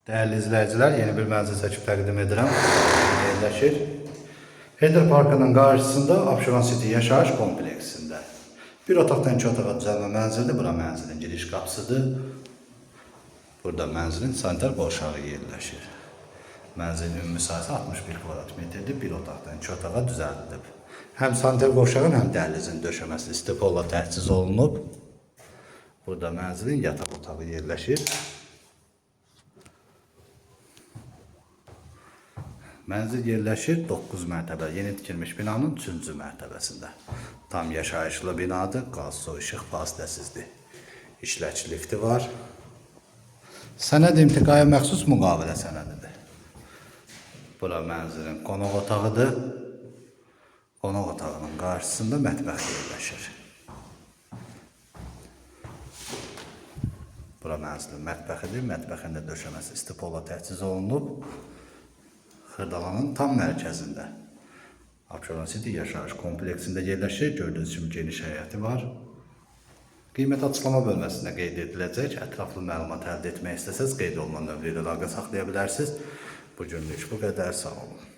Dəyərli izləyicilər, yeni bir mənzil çəkib təqdim edirəm. Yerləşir. Heydər Parkının qarşısında Abşeron City yaşayış kompleksində. Bir otaqdan iki otağa düzəlmə mənzildir. Bura mənzilin giriş qapısıdır. Burada mənzilin sanitar qovşağı yerləşir. Mənzilin ümumi sahəsi 61 kvadrat metrdir. Bir otaqdan iki otağa düzəldilib. Həm sanitar qovşağın, həm dəhlizin döşəməsi istipolla təchiz olunub. Burada mənzilin yataq otağı yerləşir. Mənzil yerləşir 9 mərtəbə yeni tikilmiş binanın 3-cü mərtəbəsində. Tam yaşayışlı binadır, qaz, su, işıq fasiləsizdir. İşlək lifti var. Sənəd imtiqaya məxsus müqavilə sənədidir. Bura mənzilin qonaq otağıdır. Qonaq otağının qarşısında mətbəx yerləşir. Bura mənzilin mətbəxidir. Mətbəxin də döşəməsi istipolla təchiz olunub. Xırdalanın tam mərkəzində. Abşeron City yaşayış kompleksində yerləşir. Gördüyünüz kimi geniş həyəti var. Qiymət açıqlama bölməsində qeyd ediləcək. Ətraflı məlumat əldə etmək istəsəz qeyd olunan nömrə ilə əlaqə saxlaya bilərsiniz. Bu günlük bu qədər. Sağ olun.